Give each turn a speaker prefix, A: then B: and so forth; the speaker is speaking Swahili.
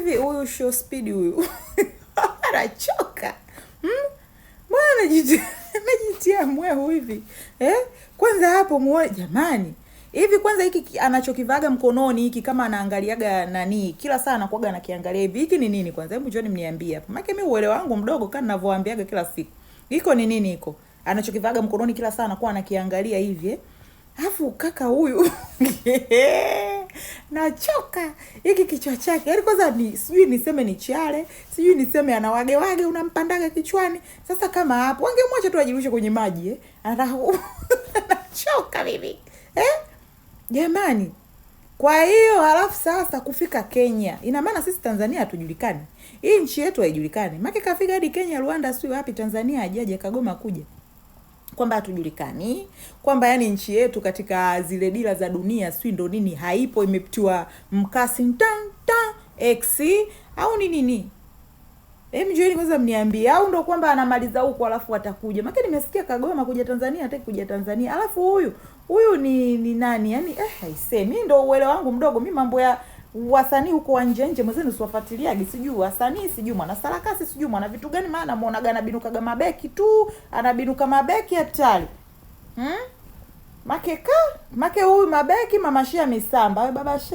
A: Hivi huyu Show Speed huyu anachoka. Mbona anajitia mwehu hivi? Eh? Kwanza hapo muone jamani. Hivi kwanza hiki anachokivaga mkononi hiki kama anaangaliaga nani, kila saa anakuaga anakiangalia hivi. Hiki ni nini kwanza? Hebu njoni mniambie hapa. Maana mimi uelewa wangu mdogo kama ninavyowaambiaga kila siku. Iko ni nini iko? Anachokivaga mkononi kila saa anakuwa anakiangalia hivi eh? Alafu kaka huyu nachoka hiki kichwa chake, yaani kwanza ni sijui niseme ni chale, sijui niseme ana wage wage, unampandaga kichwani. Sasa kama hapo wangemwacha tu ajirushe kwenye maji eh? Anataka nachoka mimi eh? Jamani. Kwa hiyo halafu sasa kufika Kenya, ina maana sisi Tanzania hatujulikani, hii nchi yetu haijulikani. Maana kafika hadi Kenya, Rwanda, sijui wapi, Tanzania hajaje, kagoma kuja kwamba hatujulikani, kwamba yani nchi yetu katika zile dira za dunia sijui ndo nini haipo, imepitiwa mkasi ntan tan x au ni nini? Hem, njoeni kwanza mniambie, au ndo kwamba anamaliza huko alafu atakuja? Maana nimesikia kagoma kuja Tanzania, hataki kuja Tanzania. Alafu huyu ni nani? Yaani haisemi, mimi ndo uelewa wangu mdogo, mimi mambo ya wasanii huko wa nje nje mwenzenu siwafuatiliagi, sijui wasanii, sijui mwana sarakasi, sijui mwana vitu gani, maana muonaga anabinukaga mabeki tu, anabinuka mabeki hatari. Make ka, make huyu mabeki mama Shia misamba, wewe baba Shia.